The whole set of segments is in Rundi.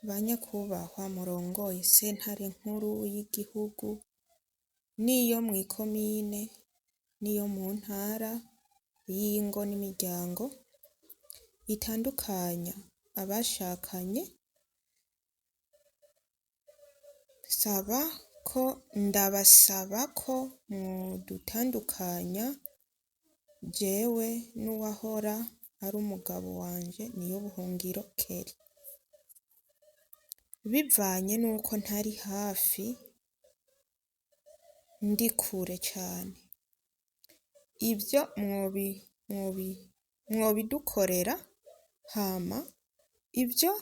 Ba nyakubahwa murongoye sentare nkuru y'igihugu n'iyo mw'ikomine n'iyo mu ntara y'ingo n'imiryango itandukanya abashakanye, saba ko ndabasaba ko mwodutandukanya jewe n'uwahora ari umugabo wanje Niyobuhungiro Kelly. Bivanye n'uko ntari hafi ndi kure cane, ivyo mwobidukorera hama ivyo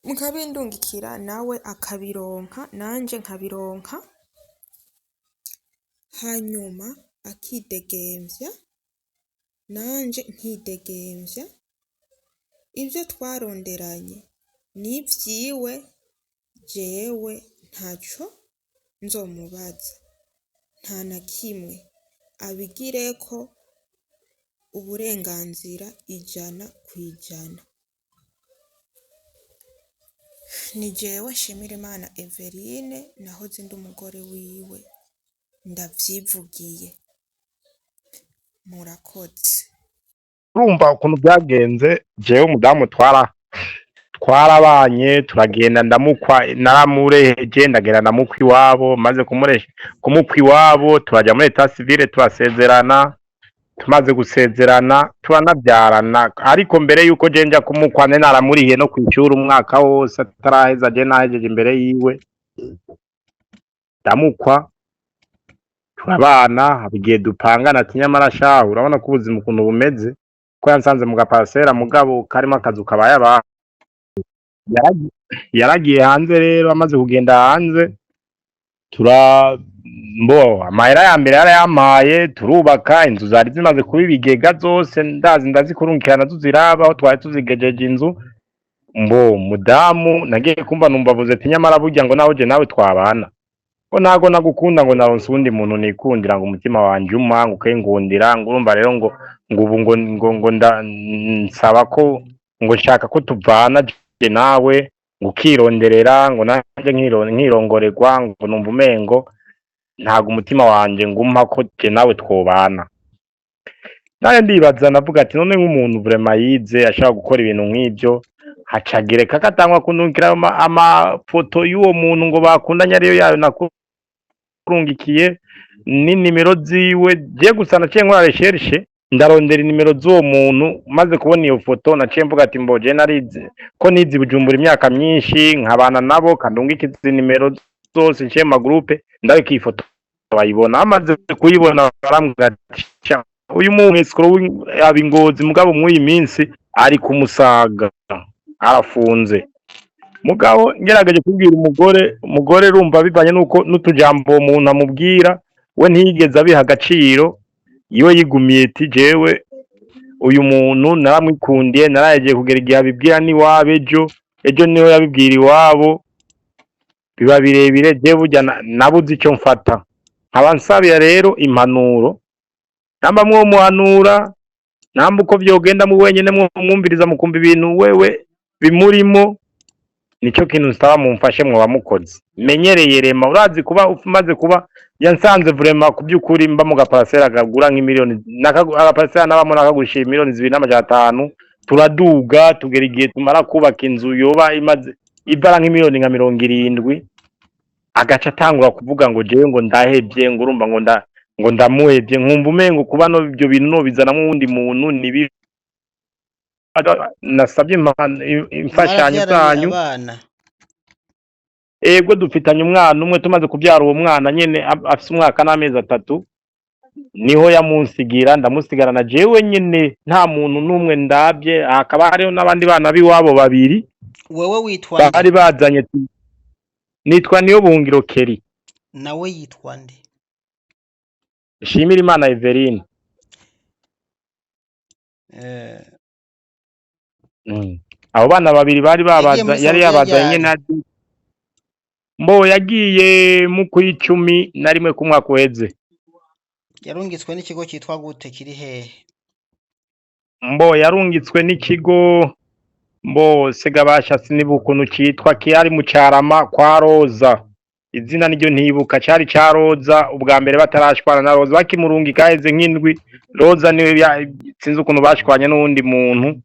mukabindungikira nawe akabironka nanje nkabironka, hanyuma akidegemvya nanje nkidegemvya, ivyo twaronderanye nivyiwe jewe ntaco nzomubaza nta na kimwe, abigireko uburenganzira 100%. Ni jewe Nshimirimana Everine nahoze ndi umugore wiwe ndavyivugiye, murakoze. Urumva ukuntu byagenze, jewe umudamu twarabanye, turagenda, ndamukwa, naramureheje, ndagenda ndamukwa iwabo. Maze kumukwa iwabo, turaja muri état civil, turasezerana. Tumaze gusezerana turanavyarana, ariko mbere yuko je nja kumukwa nari naramurihiye no kw'ishuri umwaka wose ataraheza, je nahejeje imbere yiwe. Ndamukwa, turabana, haba igihe dupangana ati: "Nyamara shahu, urabona ko ubuzima ukuntu bumeze," ko yansanze mu gaparcelle mugabo karimo akazu kabaye aba. Yaragiye hanze rero, amaze kugenda hanze tura mbo amahera ya mbere yarayampaye, turubaka inzu zari zimaze kuba ibigega zose, ndazi ndazikurungikira nazo ziraba aho twari tuzigejeje inzu. Mbo mudamu nagiye kumva numva avuze ati: "Nyamara burya ngo naho je nawe twabana, ngo ntago nagukunda, ngo naronse uwundi muntu nikundira, ngo umutima wanje uma ngo ukengundira, ngo urumva rero ngo ubu ngo nda nsaba ko ngo nshaka ko tuvana je nawe, ngo ukironderera, ngo nanje nkirongorerwa, ngo numva umengo ntago umutima wanje ngumpa ko je nawe twobana." Naye ndibaza, navuga ati: "None nk'umuntu vraiment yize ashaka gukora ibintu nk'ivyo, hacagereka ko atangwa kundungikira amafoto y'uwo muntu ngo bakundanye, ariyo yayo nakurungikiye n'inimero ziwe?" Je gusa naciye nkora recherche, ndarondera inimero z'uwo muntu. Maze kubona iyo foto naciye mvuga ati: "Mbo je narize ko nize i Bujumbura imyaka myinshi, nkabana nabo, kandungika izi nimero zose." Nciye mu magroupe ndabika iyi foto bayibona, bamaze kuyibona barambwira ati: "Sha, uyu muntu escroc aba ingozi, mugabo mw'iyi minsi ari kumusaga arafunze." Mugabo ngerageje kubwira umugore, umugore urumva bivanye nuko n'utujambo uwo muntu amubwira, we ntiyigeze abiha agaciro. Iwe yigumiye ati: "Jewe uyu muntu naramwikundiye, narahejeje kugera igihe abibwira n'iwabo, ejo niho yabibwira iwabo, biba birebire. Jewe burya nabuze icyo mfata." Nkaba nsabira rero impanuro, namba mwomuhanura, namba uko vyogenda mu wenyene mwumviriza, mukumva ibintu wewe bimurimo. Nico kintu nsaba mumfashe, mwoba mukoze. Menyereye rema, urazi kuba umaze kuba yansanze vraiment ku by'ukuri mba mu gaparcelle kagura nk'imiliyoni, agaparcelle nabamo nakagurisha miliyoni 2,500, turaduga tugera igihe tumara kubaka inzu yoba imaze ivara nk'imiliyoni nka 70, agaca atangura kuvuga ngo jewe ngo ndahevye, ngo urumva ngo ndamuhevye. Nkumva umengo kuba no ibyo bintu nobizanamwo uwundi muntu ni bibi. Nasabye imfashanyo Mwaravyaranye zanyu. abana? Ego, dufitanye umwana umwe. Tumaze kubyara uwo mwana nyene afise umwaka n'amezi 3, niho yamunsigira, ndamusigarana jewe nyene, nta muntu n'umwe ndabye. Hakaba hariho n'abandi bana b'iwabo babiri. Wewe witwa nde? Bari bazanye. Nitwa Niyo Buhungiro Keri. Nawe yitwa nde? Shimira Imana Everine. Abo bana babiri bari Yagiye babaza muri yari Saudiya yabazanye ryari? nyene mbo yagiye mu kw'icumi na rimwe k'umwaka uheze. Yarungitswe n'ikigo cyitwa gute, kiri hehe? Mbo yarungitswe n'ikigo mbo segabasha sinibuka ukuntu citwa, kiyari mu Carama kwa Roza. Izina niryo ntibuka, cari ca Roza ubwa mbere batarashwana na Roza, bakimurungika haheze nk'indwi Roza niwe sinzi ukuntu bashwanye n'uwundi muntu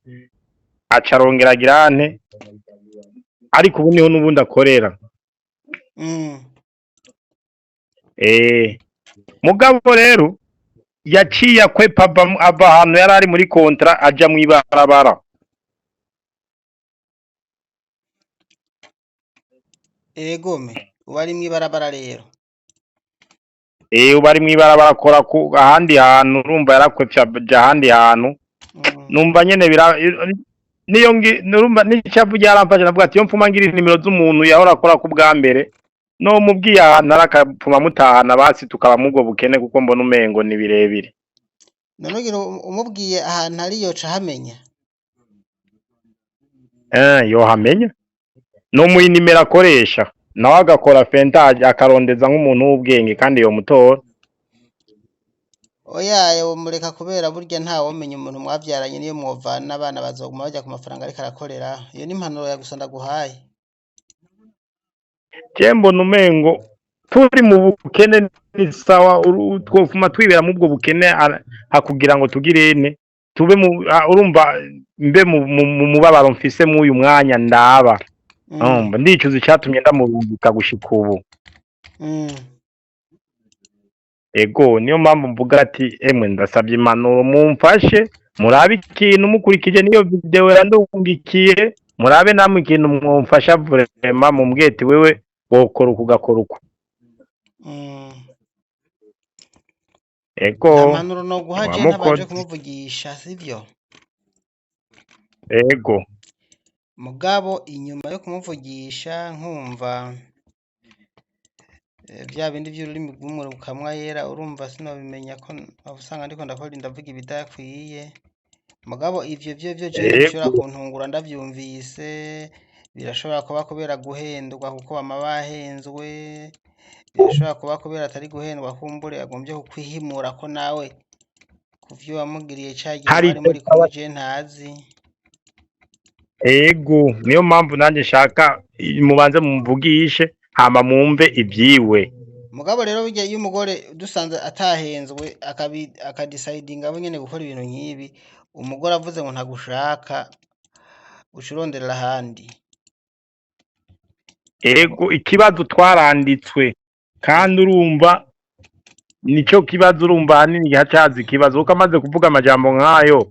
aca arongera agirante, ariko ubu niho n'ubundi akorera. Mugabo rero yaciye akwepa ava ahantu yari ari muri kontra aja mw'ibarabara. Egome ubu ari mw'ibarabara rero. Ubu ari mw'ibarabara akora ku ahandi hantu, urumva yarakwepye aja ahandi hantu. Numva nyene bira niyo ngi nurumva n'ishavu ryaramfashe, navuga ati iyo mfuma ngira inimero z'umuntu yahora akora ku bwa mbere no mubwiye ahantu ari akapfuma mutahana basi tukaba mubwo bukene, kuko mbona umengo ni birebire. None ugira umubwiye ahantu ari yoca ahamenya? Yohamenya no muha inimero akoresha nawe agakora fentage akarondeza nk'umuntu w'ubwenge kandi yomutora. Oya, womureka kubera burya ntawomenya umuntu mwavyaranye, niyo mwovana abana bazoguma baja ku mafaranga ariko arakorera. Iyo ni impanuro ya gusa ndaguhaye. Je mbona umengo turi mu bukene ni sawa, twofuma twibera mubwo bukene hakugira ngo tugirene tube mu urumva mbe mu mubabaro mfise mw'uyu mwanya ndaba. Urumva ndicuza icatumye ndamurungika gushika ubu. Ego niyo mpamvu mvuga ati emwe ndasabye impanuro, mumfashe murabe ikintu mukurikije niyo video yandungikiye, murabe namwe ikintu mwomfasha vraiment, mumbwire ati wewe wokora uku ugakora uku. Ego. Nta mpanuro noguha je ntabanje mukoze. kumuvugisha, sivyo? Ego. Mugabo inyuma yo kumuvugisha nkumva vya bindi vy'ururimi rw'umurukamwa yera, urumva sinobimenya ko usanga ndiko ndakora ndavuga ibidakwiye. Mugabo ivyo vyo je ntibishobora kuntungura ndavyumvise, birashobora kuba kubera guhendwa kuko bama bahenzwe, birashobora kuba kubera atari guhendwa, kumbure agombye kukwihimura ko nawe kuvyo wamugiriye ca gihe Hari mwari muri kumwe je ntazi. Ego niyo mpamvu nanje nshaka mubanze mumuvugishe hama mwumve ivyiwe. Mugabo rero burya iyo umugore dusanze atahenzwe akadisidinga we nyene gukora ibintu nk'ibi, umugore avuze ngo ntagushaka, uca uronderera ahandi. Ego ikibazo twaranditswe kandi urumva nico kibazo, urumva ahanini hacaza ikibazo kuko amaze kuvuga amajambo nk'ayo,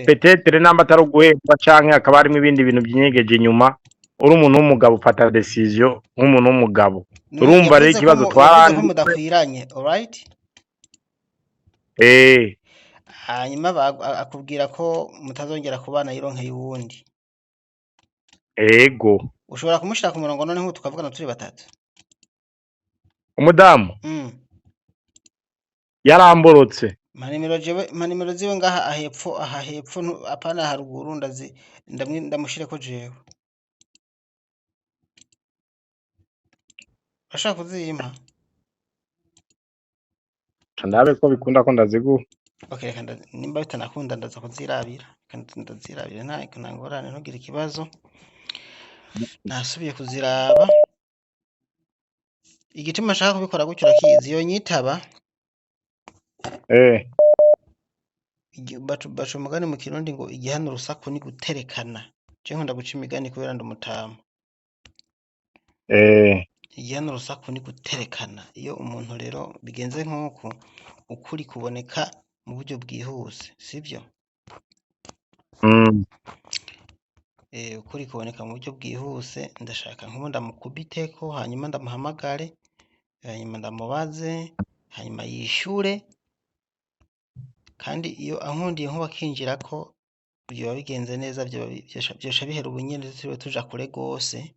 peut-être namba atari uguhendwa canke hakaba harimwo ibindi bintu vyinyegeje inyuma, uri umuntu w'umugabo ufata decision nk'umuntu w'umugabo. None Urumva rero yavuze ko ikibazo yavuze ko twaranditswe. mudakwiranye, alright? Hanyuma akubwira ko mutazongera kubana yironkeye uwundi. Ego. Ushobora kumushira ku murongo none nk'ubu tukavugana turi batatu? Umudamu yaramborotse. Mpa nimero jewe, mpa nimero ziwe ngaha ahepfo, aha hepfo, apana haruguru, ndazi ndamushireko jewe. Urashaka kuzimpa? Ndabe ko bikunda ko ndaziguha. Okay, reka nimba bitanakunda ndaza kuzirabira. Reka ndazirabira, nta ngorane, ntugire ikibazo. Nasubiye kuziraba. Igituma nshaka kubikora gutyo urakizi, yonyitaba. Baca umugani mu Kirundi ngo igihana urusaku ni guterekana. Je nkunda guca imigani kubera ndi umutama. Igihana urusaku ni guterekana. Iyo umuntu rero bigenze nk'uku, ukuri kuboneka mu buryo bwihuse, sivyo? Ukuri kuboneka mu buryo bwihuse, ndashaka nk'ubu ndamukubiteko, hanyuma ndamuhamagare, hanyuma ndamubaze, hanyuma yishure, kandi iyo ankundiye nkuba akinjirako vyoba bigenze neza, vyoca bihera ubu nyene tutiriwe tuja kure gose.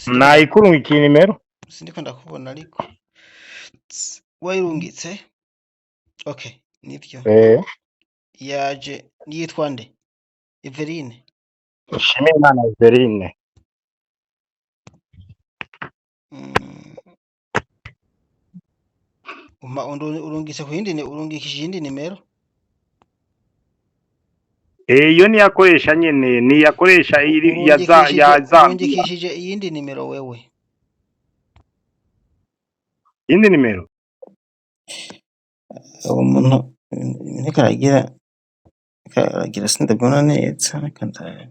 Nayikurungikiye inimero. Sindiko ndakubona ariko wayirungitse? Okay, nivyo. Yaje yitwa nde? Everine. Nshimirimana Everine. Urungitse ku yindi urungikishije iyindi nimero. Iyo niyakoresha nyene, niyakoresha iri ya za Urungikishije ya Zambia. Urungikishije iyindi nimero wewe. Iyindi nimero. Uwo muntu ariko aragira sindabibona neza, reka ndabe.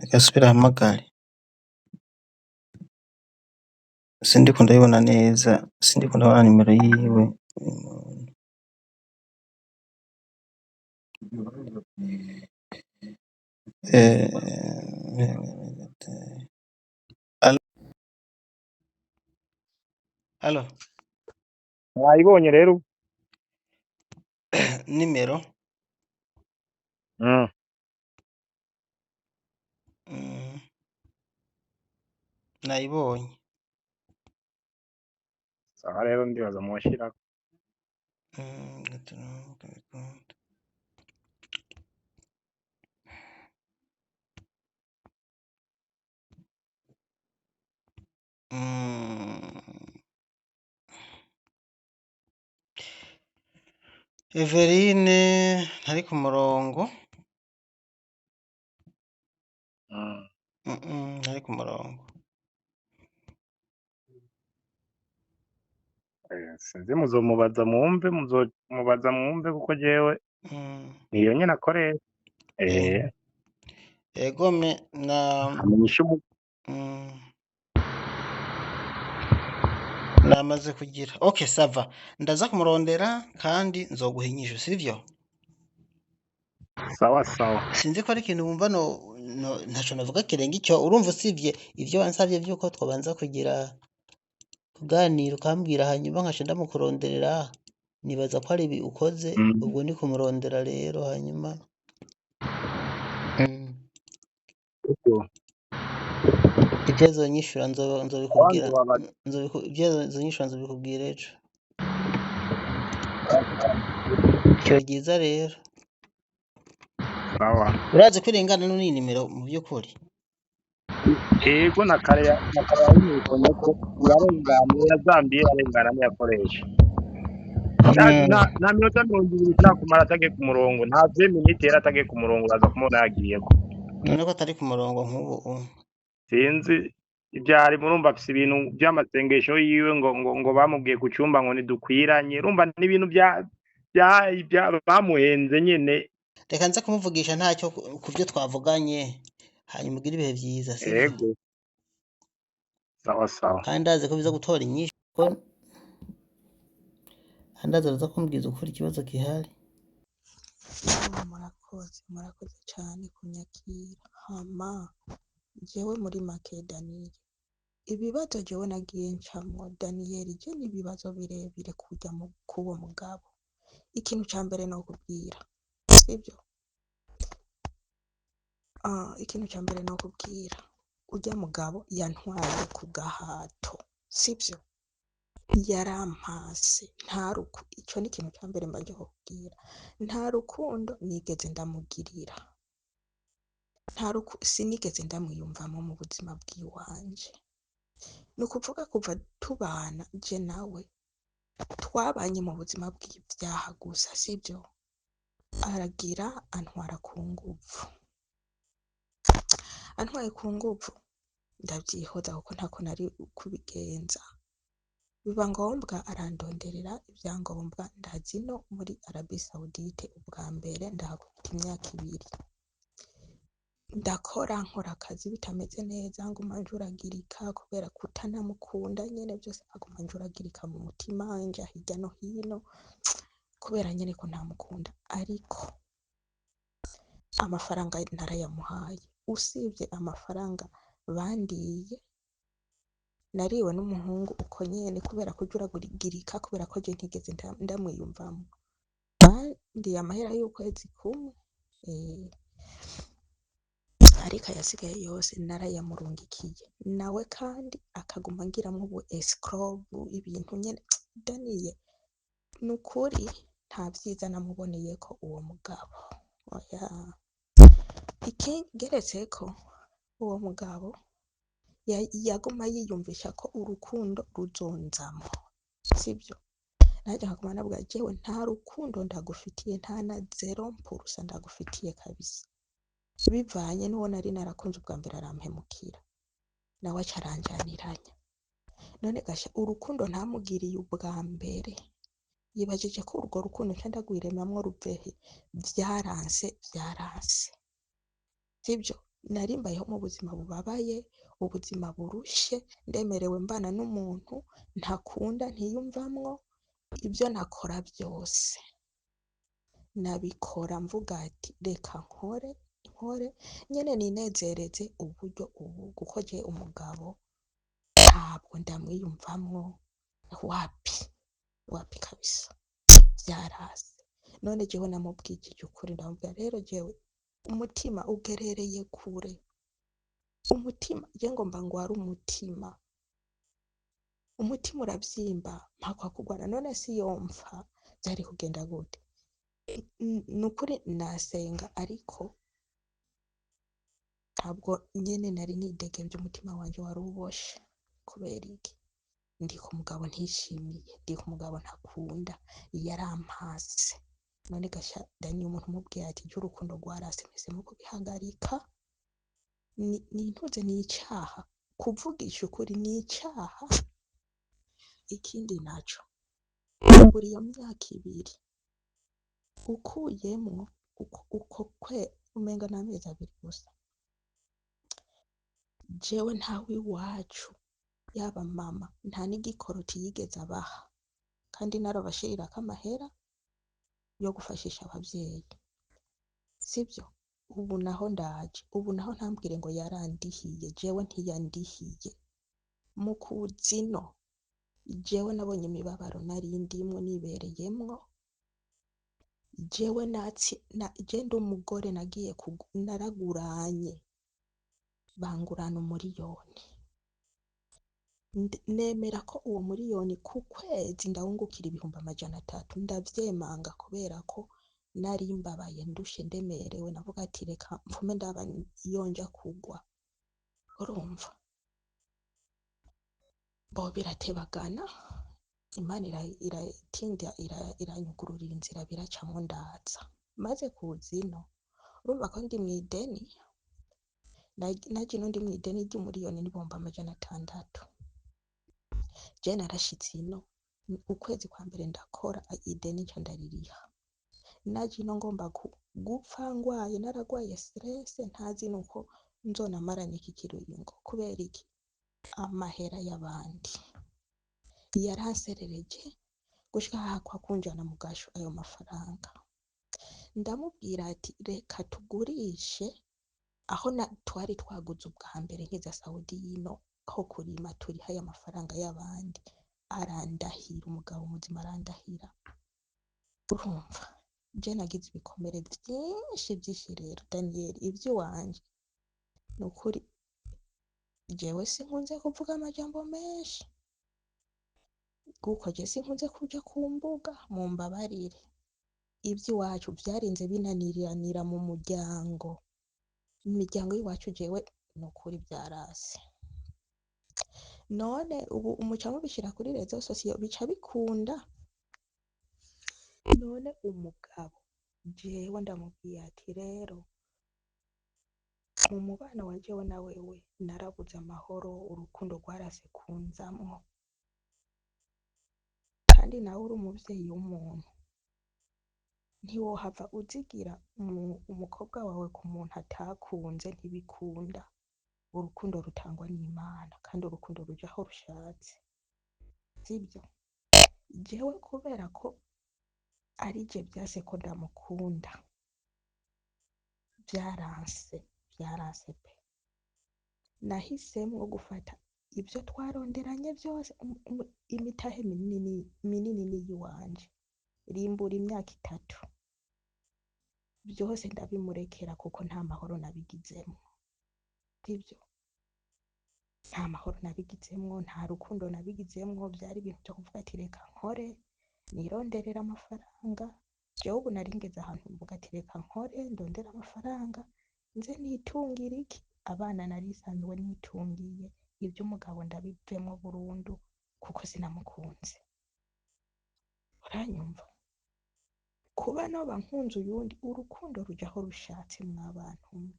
Reka asubire ahamagare. Sindiko ndabibona neza, sindiko ndabona nimero yiwe. Alo, alo, Mwayibonye rero? Nimero. Mm. Nayibonye. Sawa rero ndibaza mwoshirako. Gatatu, Everine ntari ku murongo. Ntari ku murongo. Sinzi, muzomubaza mwumve, muzomubaza mwumve kuko jewe niyo nyene akoresha. Egome na Amenyesha umu namaze kugira. Okay, sava. Ndaza kumurondera kandi nzoguha inyishu, sivyo? Sawa sawa. Sinzi ko ari ikintu wumva no ntaco navuga kirenga icyo. Urumva usivye ivyo wansavye vyuko twobanza kugira kuganira ukambwira hanyuma nkaca ndamukuronderera, nibaza ko ari ibi ukoze, ubwo ni kumurondera rero hanyuma. Ego. Ivyo azonyishura nzobikubwira, Abandi babaza. ivyo azonyishura nzobikubwira ejo. Ijoro ryiza rero. Sawa. Urazi ko irengana n'iyi nimero mu vy'ukuri? Ego, na kare yabibonye ko irarengana, iya Zambia irarengana niyakoresha. Nta minota 20 itakumara atagiye ku murongo, nta 20 minutes yari atagiye ku murongo, uraza kumubona yagiyeko. None ko atari ku murongo nk'ubu? Sinzi ivyari, murumva afise ibintu vy'amasengesho yiwe ngo bamubwiye ku cumba ngo ntidukwiranye, urumva n'ibintu vya bamuhenze nyene. Reka nze kumuvugisha ntacyo ku vyo twavuganye, hanyuma ugire ibihe vyiza, sivyo? Ego. Sawa sawa. Kandi ndazi ko biza gutora inyishu, ko kandi ndazi araza kumbwiza ukuri ikibazo gihari. Oh, murakoze, murakoze cane kunyakira. Hama jewe muri make Daniyeli, ibibazo jewe nagiye ncamwo Daniyeli, je n'ibibazo birebire kujya mu kuwo mugabo. Ikintu ca mbere nokubwira, sivyo? Ikintu ca mbere nokubwira, urya mugabo yantwaye ku gahato, sivyo? Yarampase, nta ruku ico ni ikintu ca mbere mbanje kukubwira. Nta rukundo nigeze ndamugirira. Nta ruku sinigeze ndamwiyumvamo mu buzima bwiwanje. Ni ukuvuga kuva tubana je nawe twabanye mu buzima bw'ivyaha gusa, sivyo? Aragira antwara ku nguvu. Antwaye ku nguvu ndavyihoza kuko ntako nari kubigenza. Biba ngombwa arandonderera ivyangombwa, ndaza ino muri Arabie Saoudite ubwa mbere ndahakubita imyaka 2. Ndakora nkora akazi bitameze neza, nguma njuragirika kubera kutanamukunda nyene, vyose nkaguma njuragirika mu mutima nja hirya no hino kubera nyene ko ntamukunda, ariko amafaranga narayamuhaye. Usivye amafaranga bandiye, nariwe n'umuhungu uko nyene kubera kujuragirika, kubera ko je ntigeze ndamwiyumvamwo. Bandiye amahera y'ukwezi kumwe, ariko ayasigaye yose narayamurungikiye. Nawe kandi akaguma angiramwo ubu escroc, ibintu nyene. Daniye, nukuri nta vyiza namuboneyeko uwo mugabo. Oya. Ikigeretseko, uwo mugabo Yaguma yiyumvisha ko urukundo ruzonzamwo, sivyo? Nanjye nkaguma navuga jewe nta rukundo ndagufitiye, nta na zero mpurusa ndagufitiye kabisa. Bivanye n'uwo nari narakunze ubwa mbere arampemukira, nawe aca aranjaniranya. None gasha urukundo ntamugiriye ubwa mbere, yibajije ko urwo rukundo nca ndagwiremamwo ruvehe? Vyaranse, vyaranse, sivyo? Nari mbayeho mu buzima bubabaye, ubuzima burushe, ndemerewe mbana n'umuntu ntakunda, ntiyumvamwo. Ibyo nakora byose nabikora mvuga ati reka nkore nkore nyene ninezereze uburyo ubu, kuko je umugabo ntabwo ndamwiyumvamwo, wapi wapi kabisa, vyarase. None jewe namubwije ukuri, ndamubwira rero jewe umutima ugerereye kure, umutima je ngomba ngware umutima, umutima uravyimba mpakwa kugwara. None siyomfa vyari kugenda gute? Nukuri nasenga, ariko ntabwo nyene nari nidegemvye, umutima wanje wari uboshe. Kubera iki? Ndi ku mugabo ntishimiye, ndi ku mugabo ntakunda, yarampase. None gasha Dani, umuntu umubwiye ati je urukundo rwarase, mpisemo kubihagarika, nintuze ni icaha kuvugisha ukuri, ni icaha. Ikindi naco, buri iyo myaka 2 ukuyemwo uko kwe umenga n'amezi 2 gusa, jewe ntawe iwacu, yaba mama nta n'igikoroti yigeze abaha, kandi narabashirirako amahera yo gufashisha abavyeyi, sivyo? Ubu naho ndaje, ubu naho ntambwire ngo yarandihiye, jewe ntiyandihiye. Mu kuzino jewe nabonye imibabaro nari ndimwo nibereyemwo. Jewe natsi na je ndi umugore nagiye naraguranye, bangurana 1 miliyoni, nemera ko uwo muriyoni ku kwezi ndawungukira 300,000, ndavyemanga kubera ko nari mbabaye, ndushe, ndemerewe. Navuga ati reka mfume ndaba iyo nja kugwa. Urumva bo biratebagana, Imana iratinda iranyugururira inzira, biracamwo ndaza. Maze kuza ino, urumva ko ndi mw'ideni, naje ino ndi mw'ideni ry'umuriyoni n'600,000. Je narashitse ino ukwezi kwa mbere ndakora, ideni nca ndaririha. Naje ino ngomba gupfa ngwaye, naragwaye stress, ntazi nuko nzonamaranye iki kiringo. Kubera iki? Amahera y'abandi yaranserereje gushika hahakwa kunjana mu gasho ayo mafaranga. Ndamubwira ati reka tugurishe aho twari twaguze ubwa mbere nkiza Saudi yino ho kurima, turiha aya mafaranga y'abandi. Arandahira, umugabo muzima arandahira. Urumva je nagize ibikomere vyinshi vyinshi. Rero Daniel, ivy'iwanje nukuri jewe sinkunze kuvuga amajambo menshi, kuko je sinkunze kuja ku mbuga, mumbabarire. Ivy'iwacu vyarinze binaniriranira mu muryango, imiryango y'iwacu, jewe nukuri vyarase. None ubu umuca mubishira kuri réseaux sociaux bica bikunda. None umugabo jewe ndamubwiye ati rero mu mubano wa jewe na wewe narabuze amahoro, urukundo rwarase kunzamwo, kandi nawe uri umuvyeyi w'umuntu, ntiwohava uzigira umukobwa wawe ku muntu atakunze, ntibikunda. Urukundo rutangwa n'Imana, kandi urukundo ruja aho rushatse, sivyo? Jewe kubera ko ari je vyase ko ndamukunda, vyaranse, vyaranse pe. Nahisemwo gufata ivyo twaronderanye vyose, imitahe minini minini niyiwanje, rimbura imyaka 3, vyose ndabimurekera, kuko nta mahoro nabigizemwo, sivyo? Nta mahoro nabigizemwo, nta rukundo nabigizemwo. Vyari ibintu vyo kuvuga ati reka nkore nironderera amafaranga. Jewe ubu nari ngeze ahantu mvuga ati reka nkore ndondere amafaranga nze nitungire iki abana nari nsanzwe nitungiye. Iby'umugabo ndabivemo burundu kuko sinamukunze. Uranyumva? Kuba noba nkunze uyundi, urukundo ruja aho rushatse mwabantu mwe,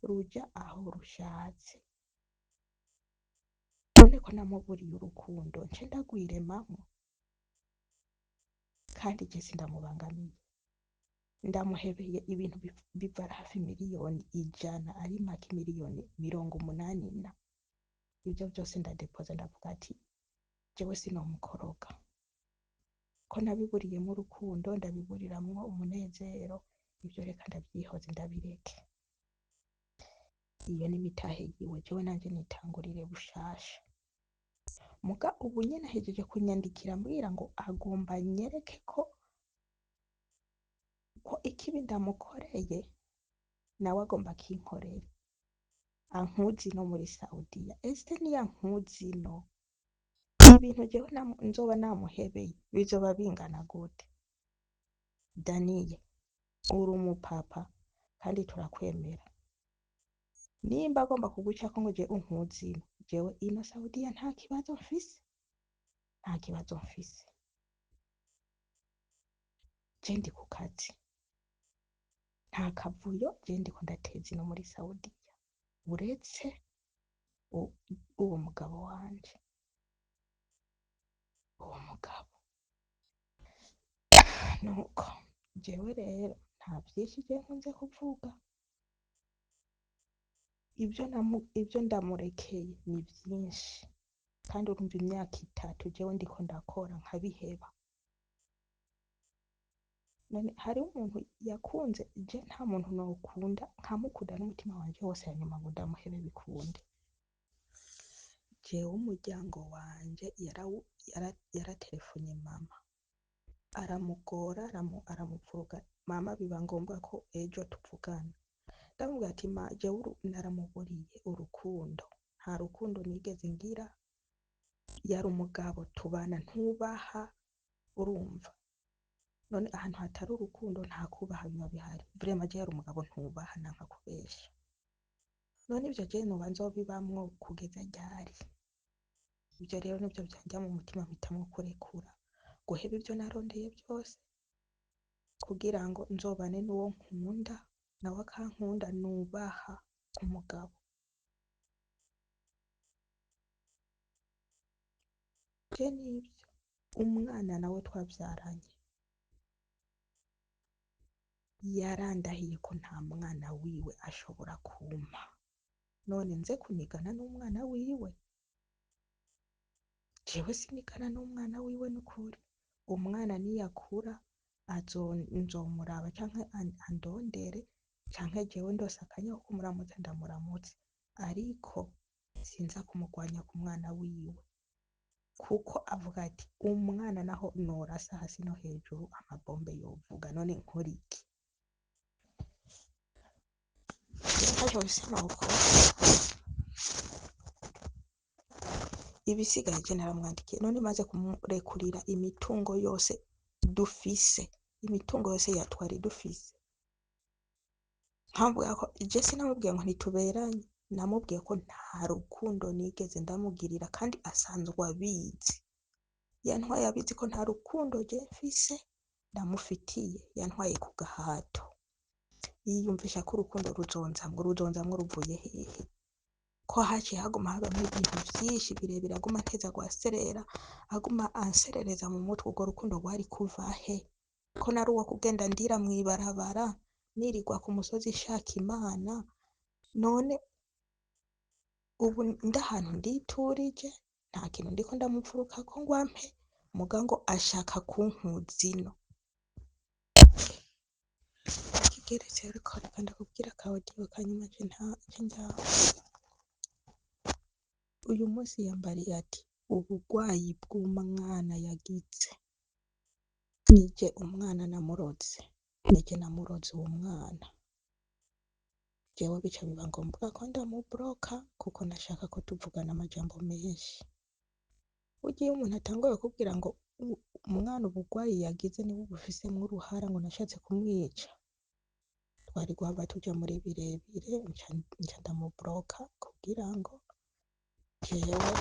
ruja aho rushatse. None ko namuburiye urukundo nce ndagwiremamwo, kandi je sindamubangamiye, ndamuhebeye ibintu biva hafi 100 miliyoni ari make 80 miliyoni na ibyo byose ndadepoza, ndavuga ati jewe sinomukoroga ko nabiburiyemo urukundo, ndabiburiramwo umunezero, ibyo reka ndabyihoze ndabireke. Iyo ni imitahe yiwe, jewe nanje nitangurire bushasha. Muga ubu nyene ahejeje kunyandikira ambwira ngo agomba nyereke ko ikibi ndamukoreye nawe agomba akinkorere, ankuzi no muri Saudiya. Ese niyankuzi no ibintu jewe nzoba namuhebeye bizoba bingana gute? Daniye, uri umupapa kandi turakwemera. Nimba agomba kugucako ngo je unkuzino, jewe ino Saudiya nta kibazo mfise, nta kibazo mfise. Je ndi ku kazi, nta kavuyo, je ndiko ndateza ino muri Saudiya uretse uwo mugabo wanje, uwo mugabo. Nuko jewe rero nta vyinshi je nkunze kuvuga, ibyo ndamurekeye ni vyinshi, kandi urumva imyaka 3 jewe ndiko ndakora nkabiheba. None hariho umuntu yakunze, je nta muntu nokunda nkamukunda n'umutima wanje wose hanyuma ngo ndamuhebe bikunde. Jewe umuryango wanje yaraterefonye mama aramugora, aramuvuga mama, biba ngombwa ko ejo tuvugana. Ndamubwira ati ma, jewe naramuburiye urukundo, nta rukundo nigeze ngira, yari umugabo tubana ntubaha, urumva none ahantu hatari urukundo nta kubaha biba bihari. Vraiment je yari umugabo ntubaha, nanka kubesha. None ivyo je noba nzobibamwo kugeza ryari? Ivyo rero nivyo vyanja mu mutima, mpitamwo kurekura, guheba ivyo narondeye byose kugira ngo nzobane n'uwo nkunda nawe akankunda nubaha umugabo. Je nivyo umwana nawe twavyaranye yarandahiye ko nta mwana wiwe ashobora kumpa, none nze kunigana n'umwana wiwe? Jewe sinigana n'umwana wiwe n'ukuri. Umwana niyakura nzomuraba canke andondere, canke jewe ndose akanya ko kumuramutsa ndamuramutse, ariko sinza kumugwanya ku mwana wiwe, kuko avuga ati umwana naho norasa hasi no hejuru amabombe yovuga, none nkora iki? Ntaco sinokora. Ibisigaye je naramwandikiye, none maze kumurekurira imitungo yose dufise, imitungo yose yatwari dufise, nkamubwira ko je sinamubwiye ngo ntituberanye, namubwiye ko nta rukundo nigeze ndamugirira, kandi asanzwe abizi, yantwaye abizi ko nta rukundo je mfise ndamufitiye, yantwaye ku gahato, yiyumvisha ko urukundo ruzonzamwo, ruzonzamwo ruvuye hehe? Ko haciye haguma habamwo ibintu vyinshi birebire, aguma anteza guserera, aguma anserereza mu mutwe, urwo rukundo rwari kuva he? Ko nari uwo kugenda ndira mw'ibarabara, nirirwa ku musozi nshaka Imana, none ubu ndahantu nditurije, nta kintu ndiko ndamupfurukako ngo ampe, muga ngo ashaka kunkuza ino. Kigeretse ariko reka ndakubwira aka audio kanyuma nce njaho. Uyu munsi yambariye ati ubugwayi bw'umwana yagize, nije umwana namuroze, nije namuroze uwo mwana. Jewe bica biba ngombwa ko ndamubloka kuko nashaka ko tuvugana amajambo menshi. Burya iyo umuntu atanguye kukubwira ngo umwana ubugwayi yagize niwe ubufisemwo uruhara, ngo nashatse kumwica, twari guhava tuja muri birebire, nca ndamubloka kugira ngo Jewe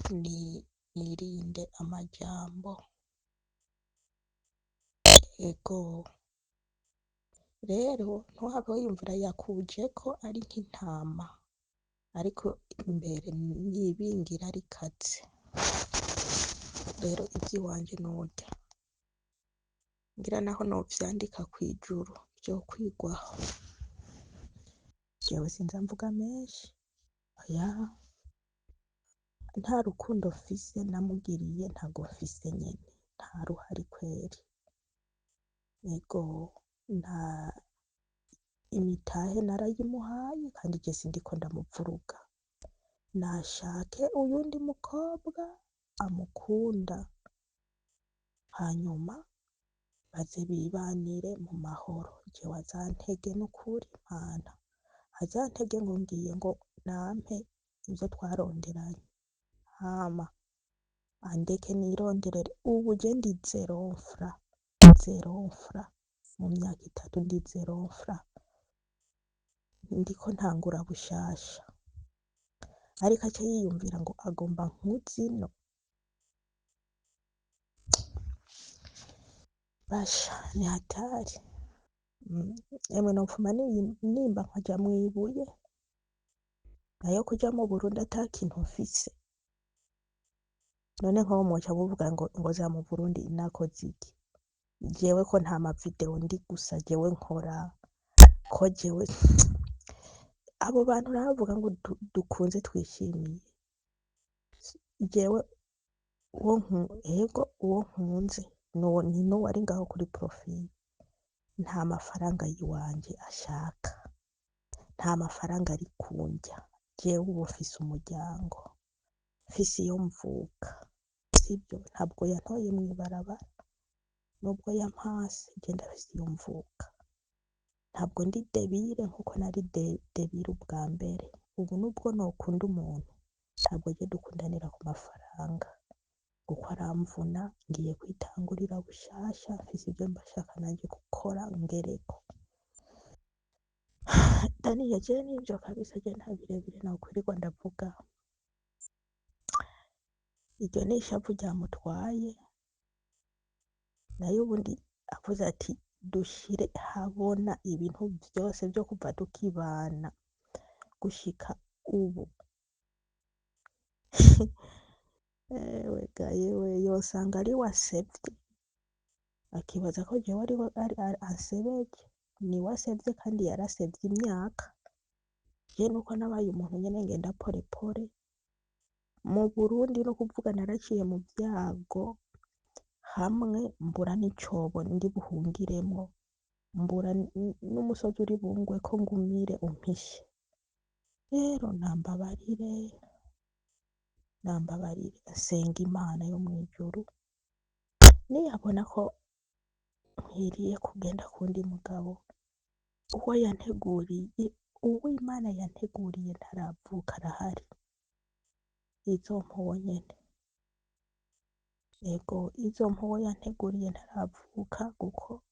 nirinde amajambo. Ego rero ntuhave wiyumvira yakujeko ari nk'intama, ariko imbere n'ibingira rikaze. Rero ivy'iwanje norya ngira naho novyandika kw'ijuru vyokwigwaho. Jewe sinza mvuga menshi, oya, nta rukundo mfise namugiriye ntago mfise nyene, nta ruhari kweri. Ego nta imitahe narayimuhaye kandi je sindiko ndamuvuruga. Nashake uyundi mukobwa amukunda, hanyuma baze bibanire mu mahoro. Jewe azantege n'ukuri Mana, azantege ngo ngiye ngo nampe ivyo twaronderanye, hama andeke nironderere. Ubu je ndi zero mfra, zero mfra, mu myaka 3 ndi zero mfra, ndiko ntangura bushasha. Ariko aca yiyumvira ngo agomba nkuzino. Basha ni hatari. Emwe nopfuma nimba nkaja mw'ibuye, nayo kuja mu Burundi ata kintu mfise. None nkobo mwoca muvuga ngo ja mu Burundi nakoze iki? Jewe ko nta ma video ndi gusa jewe nkora, ko jewe abo bantu naravuga ngo dukunze twishimiye. Jewe uwo ego uwo nkunze ni nuwo ari ngaho kuri profile. Nta mafaranga yiwanje ashaka, nta mafaranga ari kundya. Jewe ubu mfise umuryango, mfise iyo mvuka, sibyo? Ntabwo yantoye mw'ibarabara, nubwo yampase, je ndafise iyo mvuka. Ntabwo ndi debire nkuko nari debire ubwa mbere. Ubu nubwo nokunda umuntu, ntabwo je dukundanira ku mafaranga, kuko aramvuna. Ngiye kwitangurira bushasha, mfise ivyo mba nshaka nanje gukora ngereko. Daniel, jewe nivyo kabisa, je nta birebire nokwirirwa ndavuga. Iryo ni ishavu ryamutwaye, nayo ubundi avuze ati dushire habona ibintu vyose vyo kuva tukibana gushika ubu. Ewe ga yewe, yosanga ari wasevye, akibaza ko jewe ari ansebeje. Niwe asevye kandi yarasevye imyaka. Je nuko nabaye umuntu nyene ngenda pole pole. Mu Burundi no kuvuga naraciye mu vyago, hamwe mbura n'icobo ndi buhungiremwo, mbura n'umusozi uri bungweko ngumire umpishe. Rero nambabarire, nambabarire, nsenga Imana yo mw'ijuru, niyabona ko nkwiriye kugenda kuwundi mugabo, uwo yanteguriye, uwo Imana yanteguriye ntaravuka arahari, izompa uwo nyene. Ego izompa uwo yanteguriye ntaravuka, kuko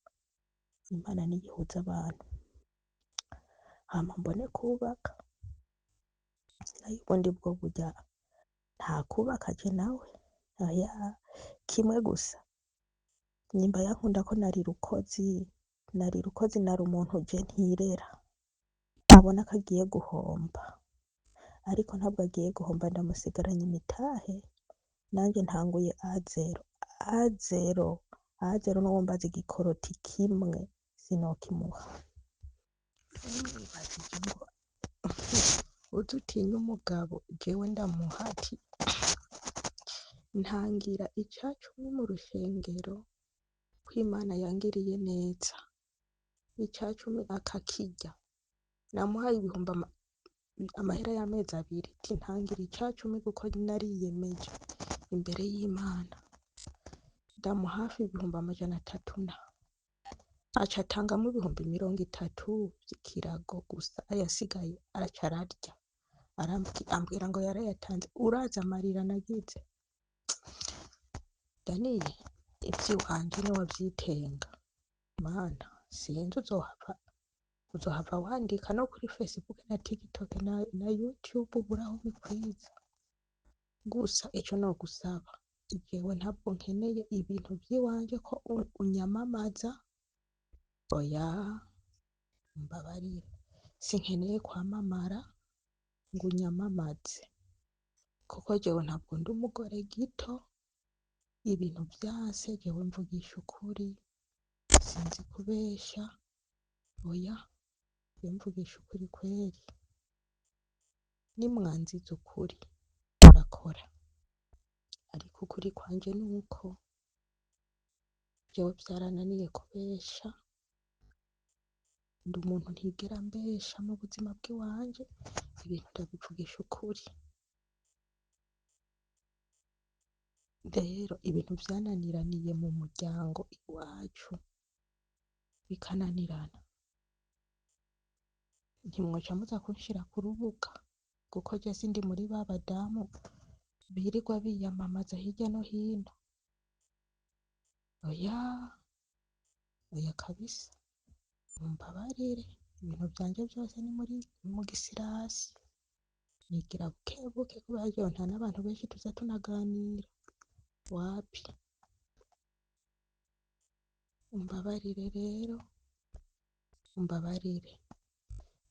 Imana niyo ihuza abantu. Hama mbone kubaka, nayo ubundi bwo burya nta kubaka je nawe, oya, kimwe gusa. Nyimba yankunda ko nari rukozi, nari rukozi, nari umuntu je ntirera, abona ko agiye guhomba, ariko ntabwo agiye guhomba, ndamusigaranye imitahe, nanje ntanguye A0, A0, A0, n'uwo mbaza igikoroti kimwe sinokimuha. Mwibajije ngo uze utinye umugabo, jewe ndamuha ati ntangira icacumi mu rushengero ko Imana yangiriye neza, icacumi akakirya. Namuhaye ibihumbi amahera y'amezi 2, ati ntangira icacumi kuko nariyemeje imbere y'Imana. Ndamuha hafi ibihumbi amajana atatu na aca atangamwo ibihumbi 30 vy'ikirago gusa, ayasigaye araca ararya. Ambwira ngo yarayatanze. Urazi amarira nagize? Daniel, ivy'iwanje niwavyitenga, Mana sinzi uzohava wandika no kuri Facebook na TikTok na YouTube ubure aho ubikwiza. Gusa ico nogusaba, jewe ntabwo nkeneye ibintu vy'iwanje ko unyamamaza, oya mbabarire, sinkeneye kwamamara ngo unyamamaze, kuko jewe ntabwo ndi umugore gito, ibintu vyanse jewe mvugisha ukuri, sinzi kubesha, oya jewe mvugisha ukuri kweri, nimwanziza ukuri murakora, ariko ukuri kwanje nuko jewe vyarananiye kubesha, ndi umuntu ntigera mbesha mu buzima bw'iwanje, ibintu ndabivugisha ukuri. Rero ibintu vyananiraniye mu muryango iwacu bikananirana, ntimwoca muza kunshira ku rubuga, kuko je sindi muri ba badamu birirwa biyamamaza hirya no hino, oya oya kabisa, mumbabarire, ibintu vyanje vyose ni muri mu gisirasi, nigira bukebuke kubera jewe nta n'abantu benshi tuza tunaganira, wapi, umbabarire rero, umbabarire,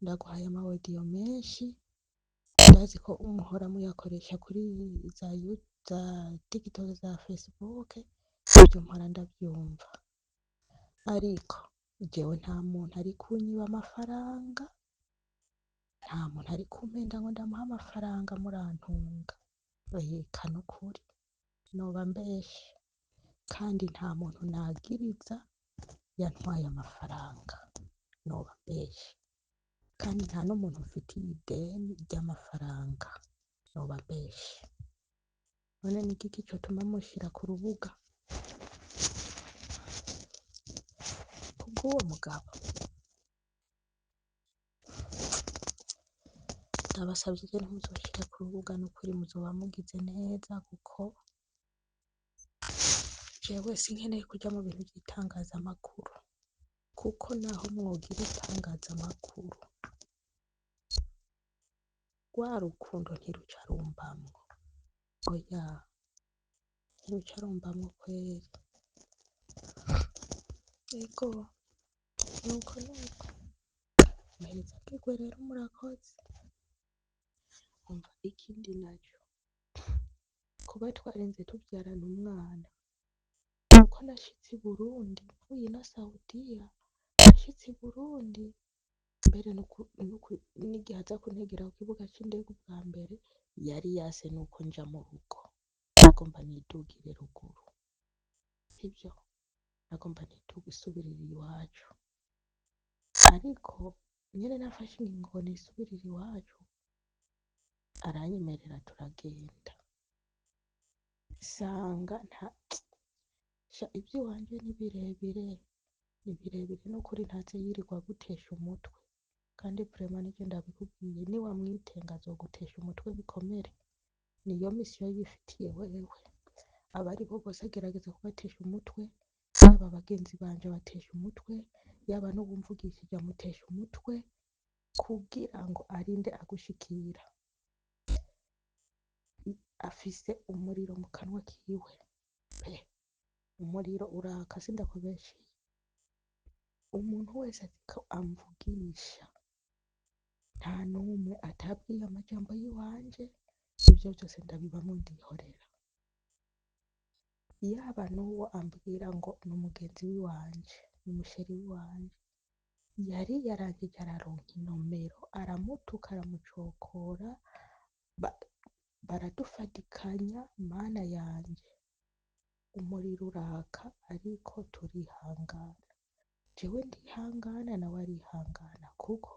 ndaguhaye ama audio menshi, ndazi ko muhora muyakoresha kuri za za TikTok, za Facebook, ivyo mpora ndavyumva, ariko jewe nta muntu ari kunyiba amafaranga, nta muntu ari kumpenda ngo ndamuhe amafaranga murantunga, eka nukuri noba mbeshe, kandi nta muntu nagiriza yantwaye amafaranga, noba mbeshe, kandi nta n'umuntu mfitiye ideni ry'amafaranga, noba mbeshe. None ni igiki cotuma munshira ku rubuga kubw'uwo mugabo? Ndabasavye je ntimuzoshire ku rubuga, nukuri muzoba mugize neza, kuko jewe sinkeneye kuja mu bintu vy'itangazamakuru, kuko naho mwogira itangazamakuru rwa rukundo ntiruca rumbamwo, oya ntiruca rumbamwo kweri. Ego nuko nuko, muhezagirwe rero murakoze. Umva ikindi naco, kuba twarinze tuvyarana umwana, nuko nashitse i Burundi mvuye ino Saudiya, nashitse i Burundi mbere n'igihe aza kuntegera ku kibuga c'indege ubwa mbere, yari yase nuko nja mu rugo, nagomba nidugire ruguru, sivyo, nagomba nisubirire iwacu, ariko nyene nafashe ingingo ngo nisubirire iwacu, aranyemerera turagenda, nsanga nta sha ivy'iwanje ni birebire, ni birebire nukuri ntaze yirirwa agutesha umutwe, kandi vraiment nije ndabikubwiye, niwamwitenga azogutesha umutwe bikomere, niyo misiyo yifitiye wewe, abaribo bose agerageza kubatesha umutwe, yaba bagenzi banje abatesha umutwe, yaba n'uwumvugishije amutesha umutwe, kugira ngo arinde agushikira. Afise umuriro mu kanwa kiwe pe, umuriro uraka sindakubeshiye. Umuntu wese azi ko amvugisha, nta n'umwe atabwiye amajambo y'iwanje, ivyo vyose ndabibamwo ndihorera. Yaba n'uwo ambwira ngo ni umugenzi w'iwanje, ni umusheri w'iwanje, yari yarangije araronka inomero, aramutuka aramucokora, baradufatikanya, mana yanje, umuriro uraka ariko turihangana. Jewe ndihangana nawe arihangana, kuko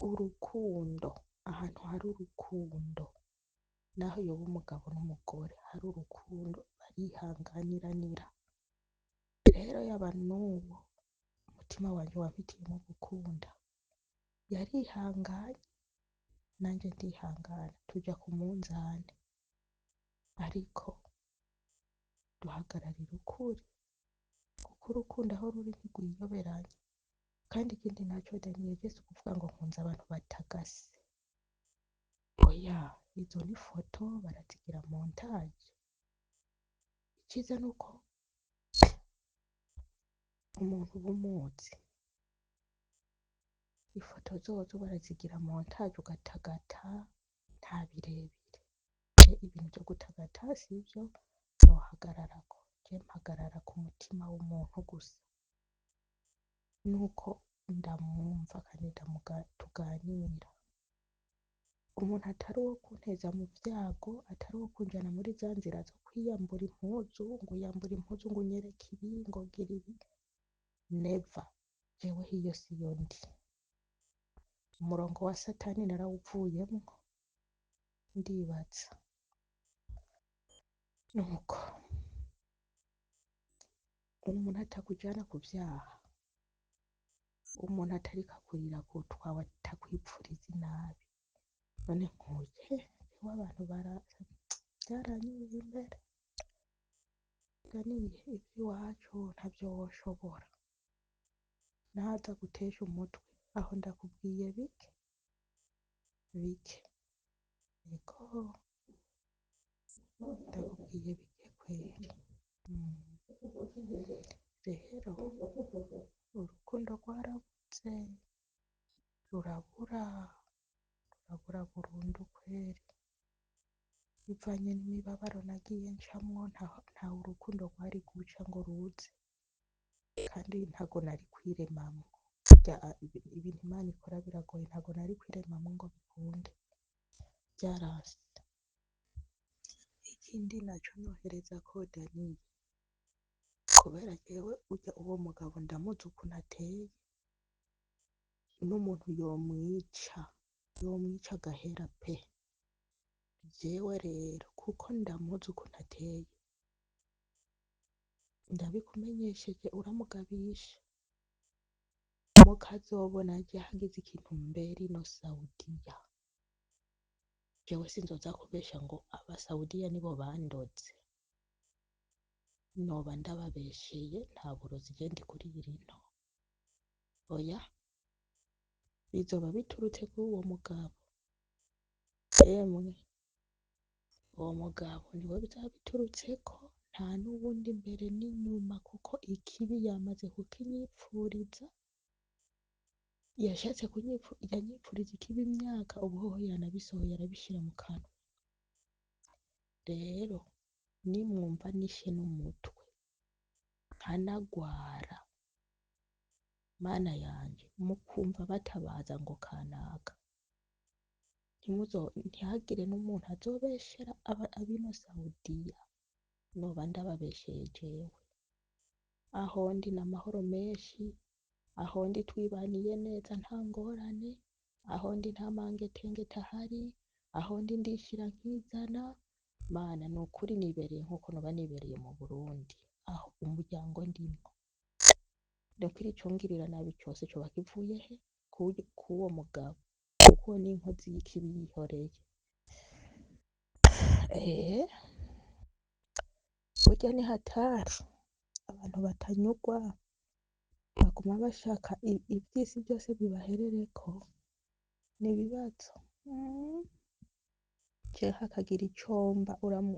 urukundo, ahantu hari urukundo, naho yoba umugabo n'umugore, hari urukundo barihanganiranira. Rero yaba n'uwo umutima wanje wampitiyemwo gukunda, yarihanganye nanje ndihangana, tuja ku munzane, ariko duhagararira ukuri, kuko urukundo aho ruri ntirwiyoberanya. Kandi ikindi naco Daniel, si ukuvuga ngo nkunze abantu batagase, oya, Izo ni foto barazigira montage. Iciza nuko umuntu uba umuzi, ifoto zozo barazigira montage ugatagata, nta birebire. Je ibintu vyo gutagata sivyo nohagararako, je mpagarara ku mutima w'umuntu gusa, nuko ndamwumva kandi tuganira. Umuntu atari uwo kunteza mu vyago, atari uwo kunjana muri za nzira zo kwiyambura impuzu, ngo uyambure impuzu ngo unyereke ibi, ngo gira ibi, never. Jewe hiyo siyo ndi. Umurongo wa satani narawuvuyemwo, ndibaza. Nuko umuntu atakujana ku vyaha, umuntu atariko akurira kutwawe, atakwipfuriza inabi, none nkuye jewe abantu byaranyuye imbere. Ganiye ivy'iwacu ntavyo woshobora, naza gutesha umutwe aho ndakubwiye bike bike, ego ndakubwiye bike kweri. Rero urukundo rwarabuze, rurabura, rurabura burundu kweri, bivanye n'imibabaro nagiye ncamwo, nta urukundo rwari guca ngo ruze, kandi ntago nari kwiremamwo. Burya ibintu Imana ikora biragoye, ntago nari kwiremamwo ngo bikunde, vyaranse. Ikindi naco noherezako Daniel, kubera jewe urya uwo mugabo ndamuzi ukuntu ateye, n'umuntu yomwica, yomwica agahera pe. Jewe rero kuko ndamuzi ukuntu ateye, ndabikumenyesheje uramugabisha, mukazobona je hagize ikintu mbera ino Saudiya, jewe sinzoza kubesha ngo abasaudiya nibo bandoze, noba ndababesheye, nta burozi je ndi kuri rino, oya, bizoba biturutse kuri uwo mugabo. Emwe uwo mugabo niwe bizaba biturutseko, nta n'uwundi imbere n'inyuma, kuko ikibi yamaze kukinyipfuriza, yashatse yanyipfuriza ikibi imyaka, ubu hoho yanabisohoye arabishira mu kanwa. Rero nimwumva nishe n'umutwe nkanagwara, Mana yanje, mukumva batabaza ngo kanaka, ntihagire n'umuntu azobeshera abino Saudiya, noba ndababesheye jewe. Aho ndi n'amahoro menshi, aho ndi twibaniye neza nta ngorane, aho ndi nta mangetengete ahari, aho ndi ndishira nkizana. Mana nukuri nibereye nkuko noba nibereye mu Burundi, aho umuryango ndimwo. Nukuri icongirira nabi cose coba kivuye he? Kuwo mugabo, kuko ni inkozi y'ikibi yihoreye. Burya ni hatari, abantu batanyugwa baguma bashaka ivy'isi vyose bibaherereko, n'ibibazo. Je hakagira icomba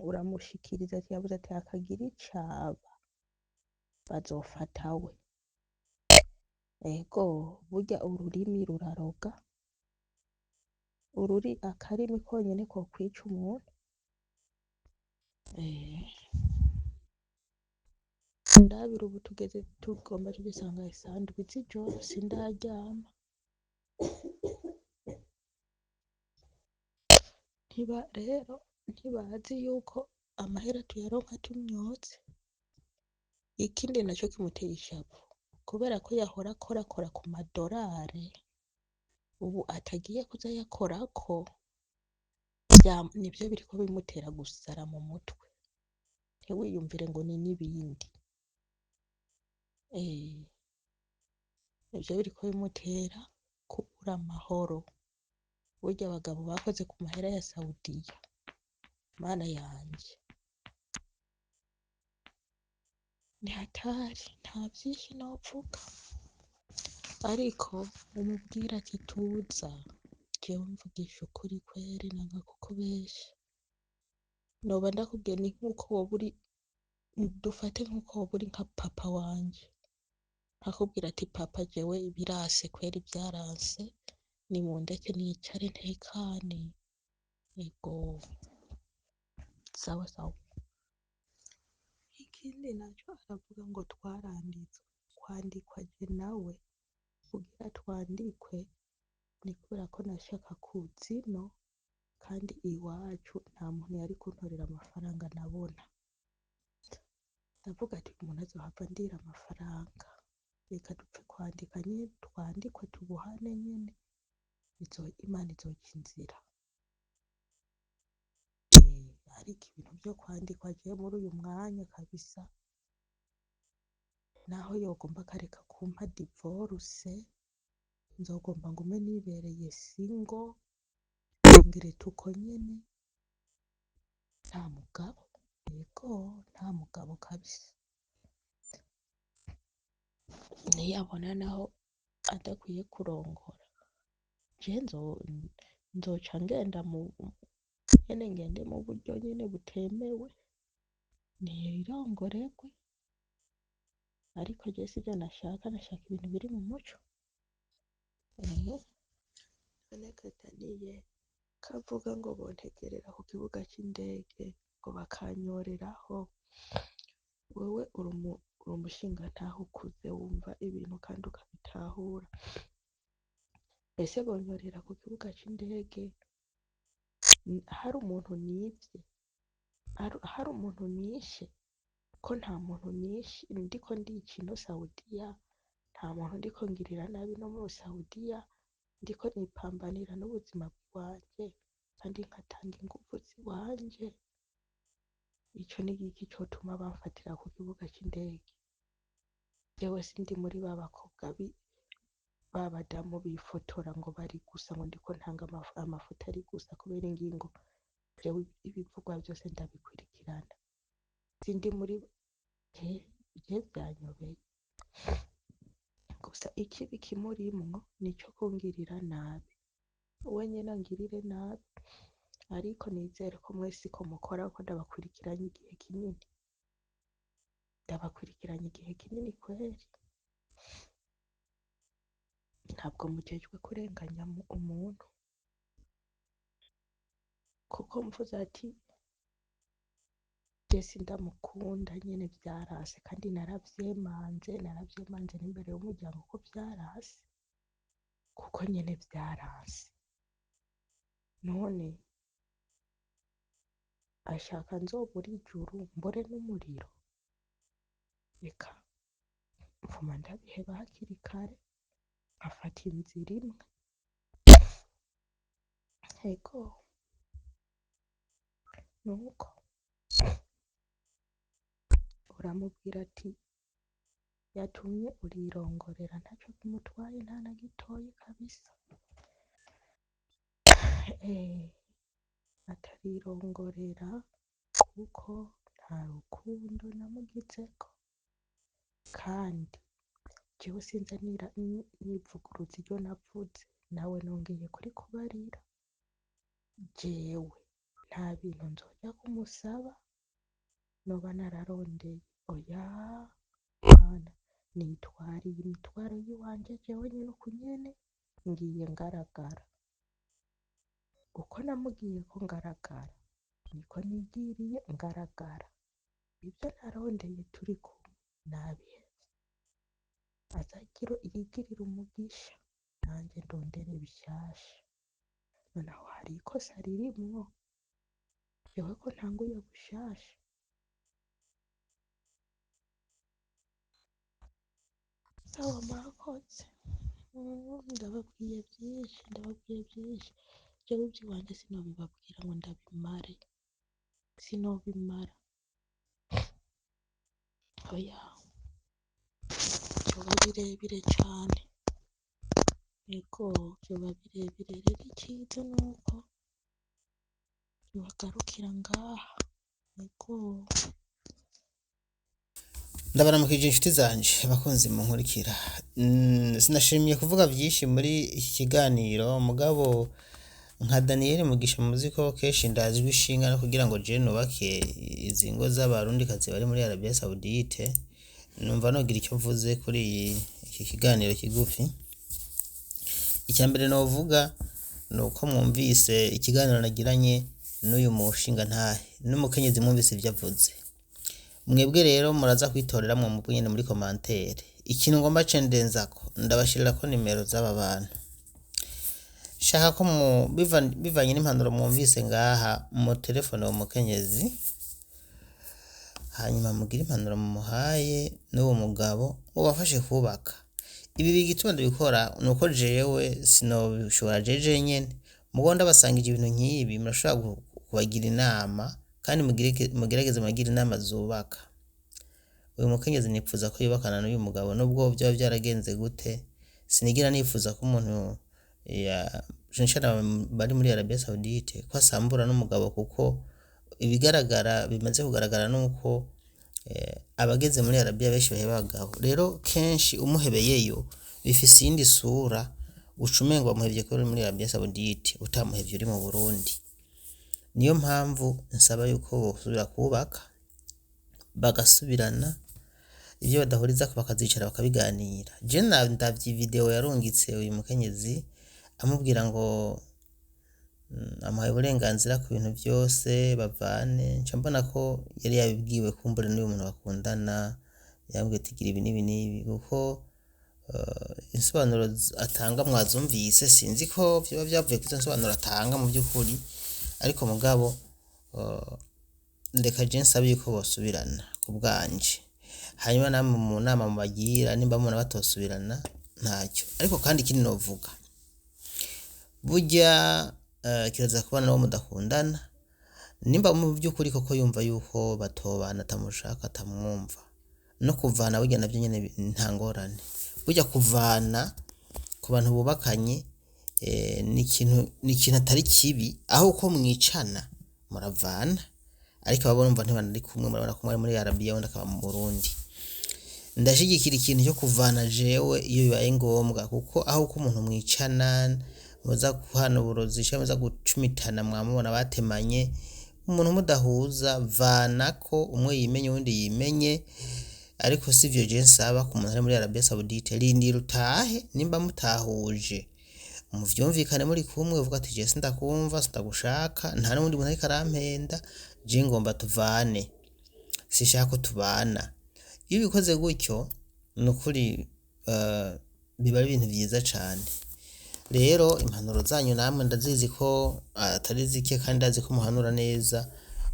uramushikiriza ati yavuze ati hakagira icaba bazofata we. Ego burya ururimi ruraroga, akarimi konyene kokwica umuntu. Ndabira ubu tugeze tugomba tugisanga isandwi z'ijoro sindaryama. Ntiba rero ntibazi yuko amahera tuyaronka tumyotse. Ikindi naco kimuteye ishavu, kubera ko yahora akorakora ku madorari, ubu atagiye kuza ayakorako, nivyo biriko bimutera gusara mu mutwe. Ntiwiyumvire ngo ni n'ibindi. Nivyo biriko bimutera kubura amahoro. Burya abagabo bakoze ku mahera ya Saudiya, Mana yanje, ni hatari, nta vyinshi novuga, ariko umubwire ati tuza, jewe Jewe mvugisha ukuri kweri nanka kukubesha. Noba ndakubwiye ni nkuko woba uri, dufate nkuko woba uri nka papa wanje, nkakubwira ati papa jewe birase kweri byaranse, nimundeke nicare ntekane. Ego sawa sawa. Ikindi naco aravuga ngo twaranditswe, kwandikwa je nawe kugira twandikwe ni kubera ko nashaka kuza ino, kandi iwacu nta muntu yari kuntorera amafaranga nabona. Ndavuga ati umuntu azohava andira amafaranga, reka dupfe kwandika nyene, twandikwe tubohane nyene, Imana izoca inzira. Ariko ibintu vyo kwandikwa jewe muri uyu mwanya kabisa, naho yogomba akareka kumpa divorce, nzogomba ngume nibereye single, ngeretse uko nyene, nta mugabo, yego nta mugabo kabisa. Niyabona naho adakwiye kurongora, je nzoca ngenda mu nyene, ngende mu buryo nyene butemewe, nirongorerwe, ariko je sivyo nashaka, nashaka ibintu biri mu muco. None Kataniye kavuga ngo bontegerera ku kibuga c'indege ngo bakanyoreraho, wewe uri umushingantahe ukuze wumva ibintu kandi ukabitahura. Ese bonyorera ku kibuga c'indege hari umuntu nivye, hari umuntu nishe? Ko nta muntu nishe, ndiko ndica ino Saudiya, nta muntu ndiko ngirira nabi no muri Saudiya, ndiko nipambanira n'ubuzima bwanje kandi nkatanga inguvu ziwanje. Ico ni igiki cotuma bamfatira ku kibuga c'indege? Jewe sindi muri ba bakobwa b'abadamu bifotora ngo bari gusa, ngo ndiko ntanga amafoto ari gusa kubera ingingo. Jewe ibivugwa vyose ndabikurikirana, sindi muri je vyanyobeye. Gusa ikibi kimurimwo nico kungirira nabi, we nyene angirire nabi, ariko nizere ko mwese ko mukora, kuko ndabakurikiranye igihe kinini, ndabakurikiranye igihe kinini kweri. Ntabwo mujejwe kurenganya umuntu, kuko mvuze ati je sindamukunda nyene vyarase, kandi naravyemanze, naravyemanze n'imbere y'umuryango ko vyarase, kuko nyene vyarase. None ashaka nzobure ijuru mbure n'umuriro? Reka mvuma ndabiheba hakiri kare, nkafata inzira imwe. Ego nuko uramubwira ati yatumye urirongorera, ntaco bimutwaye nta na gitoyi kabisa. Atarirongorera kuko nta rukundo namugizeko, kandi jewe sinza nivuguruza iryo navuze, nawe nongeye kurikubarira. Jewe nta bintu nzoja kumusaba noba nararondeye, oya mana, nitwariye imitwaro yiwanje jewe nyene uku nyene, ngiye ngaragara. Uko namugiye ko ngaragara, niko nigiriye ngaragara. Ibyo narondeye turi kumwe nabihevye, azagire yigirire umugisha, nanje ndondere bishasha. Noneho hari ikosa ririmwo, jewe ko ntanguye bushasha. Sawa murakoze. Ndababwiye byinshi, ndababwiye byinshi. Jewe ivy'iwanje sinobibabwira ngo ndabimare, sinobimara. Oya, vyoba birebire cane. Ego vyoba birebire. Rero iciza nuko yohagarukira ngaha. Ego. Ndabaramukije inshuti zanje abakunzi munkurikira. Sinashimye kuvuga byinshi muri iki kiganiro, mugabo Nka Daniel Mugisha muzi ko kenshi ndazwi ishinga no kugira ngo je nubake izi ngo z'abarundikazi bari muri Arabia Saoudite, numva nogira icyo mvuze kuri iki kiganiro kigufi. Icya mbere novuga ni uko mwumvise ikiganiro nagiranye n'uyu mushingantahe n'umukenyezi, mwumvise ibyo avuze. Mwebwe rero muraza kwitoreramwo mubwo nyene muri commentaire. Ikintu ngomba ce ndenzako, ndabashirirako nimero z'aba bantu. Shaka ko bivanye n'impanuro mwumvise ngaha, mu telefone uwo mukenyezi, hanyuma mugire impanuro mumuhaye n'uwo mugabo mubafashe kubaka. Ibi bigituma ndabikora nuko jewe sinobishobora jeje nyene, mugo ndabasangije ibintu nk'ibi murashobora kubagira inama kandi mugerageze mubagire inama zubaka. Uyu mukenyezi nipfuza ko yubakana n'uyu mugabo nubwo vyoba vyaragenze gute, sinigira nifuza ko umuntu ya cane bari muri Arabia Saoudite ko asambura n'umugabo, kuko ibigaragara bimaze kugaragara nuko abageze muri Arabia benshi baheba abagabo. Rero kenshi umuhebeyeyo bifise iyindi sura, uca umengo wamuhevye kubera uri muri Arabia Saoudite, utamuhevye uri mu Burundi. Niyo mpamvu nsaba yuko bosubira kubaka bagasubirana, ivyo badahurizako bakazicara bakabiganira. Je ndavye video yarungitse uyu mukenyezi amubwira ngo amuhaye uburenganzira ku bintu vyose bavane, nca mbona ko yari yabibwiwe kumbure n'uyu muntu bakundana, yambwiye ati gira ibi n'ibi n'ibi, kuko insobanuro atanga mwazumvise, sinzi ko vyoba vyavuye kuri izo nsobanuro atanga mu vy'ukuri, ariko mugabo ndeka je nsabe yuko bosubirana ku bwanje. Hanyuma namwe mu nama mubagira nimba mubona batosubirana ntacyo. Ariko kandi ikindi novuga, burya kirazira kubana n'uwo mudakundana, nimba mu by'ukuri koko yumva yuko batobana, atamushaka, atamwumva, no kuvana burya navyo nyene nta ngorane. Burya kuvana ku bantu bubakanye ni ikintu atari kibi, aho uko mwicana muravana, ariko abo urumva ntibanari kumwe, murabona ko umwe ari muri Arabia uwundi akaba mu Burundi. Ndashigikira ikintu cyo kuvana jewe iyo bibaye ngombwa, kuko aho uko umuntu mwicana muza guhana uburozi canke muza gucumitana, mwamubona batemanye, umuntu mudahuza vanako, umwe yimenye uwundi yimenye. Ariko sivyo je nsaba ku muntu ari muri Arabia Saoudite, rindira utahe, nimba mutahuje muvyumvikane muri kumwe, uvuga ati je sindakumva, sindagushaka, nta n'uwundi muntu ariko arampenda, je ngomba tuvane, sinshaka ko tubana. Iyo ubikoze gutyo nukuri biba ari ibintu vyiza cane. Rero impanuro zanyu namwe ndazizi ko atari zike, kandi ndazi ko muhanura neza,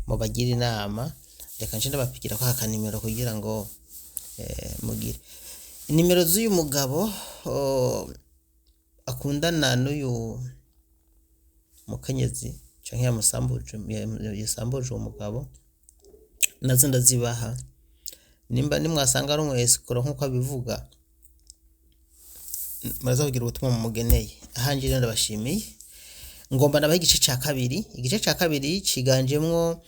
mubagira inama. Reka nce ndabapigirako aka kanimero kugira ngo mugire inimero z'uyu mugabo akundana n'uyu mukenyezi canke yasambuje uwo mugabo, nazo ndazibaha. Nimba nimwasanga ari umu escroc nkuko abivuga, muraza kugira ubutumwa mumugeneye. Ahanje rero ndabashimiye, ngomba nabaha igice ca kabiri. Igice ca kabiri ciganjemwo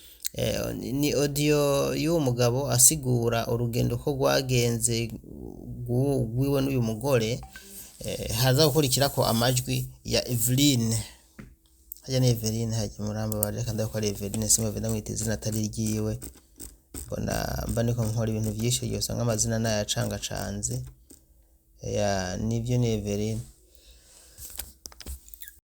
ni audio y'uwo mugabo asigura urugendo ko rwagenze rwiwe n'uyu mugore, haza gukurikirako amajwi ya Eveline. Harya ni Eveline, harya murambabarira, reka ndabe ko ari Eveline, simve ndamwita izina atari iryiwe, mbona mba niko nkora ibintu vyinshi igihe usanga amazina nayacangacanze. Ya nivyo, ni Eveline.